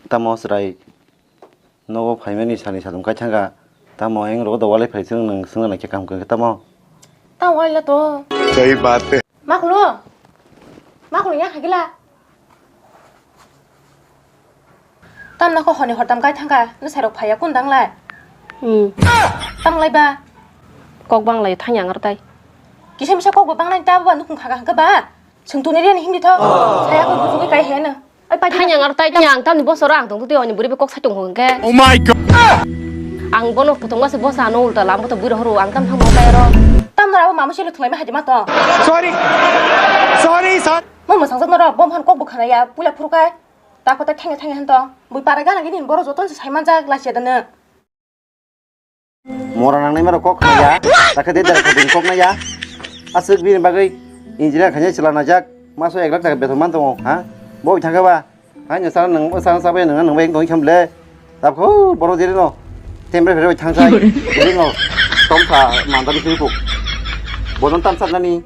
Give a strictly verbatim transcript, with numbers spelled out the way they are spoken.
Tamo chwrai nogo phaimani sani satung kai thangkha. Tamo eng rogo da walai phai chwng nwng swngna naikhe kaham khe tamo. Ta waila to. Sahi baat hai. Maklo. Maklo ya hagila. Tamna kho honi hortam kai thangkha. Nwsai rok phaiya kun danglai. Hmm. Tamlai ba. Kok banglai thang yang tai. Kisa misa kok ba banglai ta ba nukhung khaga hangkha ba. Chwng tuni reni hindi tho. Saya ko bujugwi kai hena. Ai pai thang yang tai yang tamni bosoro ang tong twi oni buri be kok sai tong hong ke. Oh my god. Ang bono putong mase bosa no ulta lam boto buri horu ang tam thang kai ro. Tam nara mama silo thungai ma haji ma to. Sorry. Sorry, sorry. Mo mo sangjak nara bom han kok bukhana ya pula phuru kai. Ta ko ta thang thang han to. Bui para gana gini boro joton se sai manjak la sia dana. Mora nangnai maro kok khna ya. Takhe de dara khabin kok na ya. Aswk bini bagwi engineer khainai chwla najak. Maso ek lakh taka beton man tongo, ha? Bo thangkha ba? Hai no sana nang sana sabai nang nang bai tong khamle. Tap kho boro jeri no. Tembre fere thangsa. Jeri no. Tom sa mandari sui kuk. Bonon tam sat nani.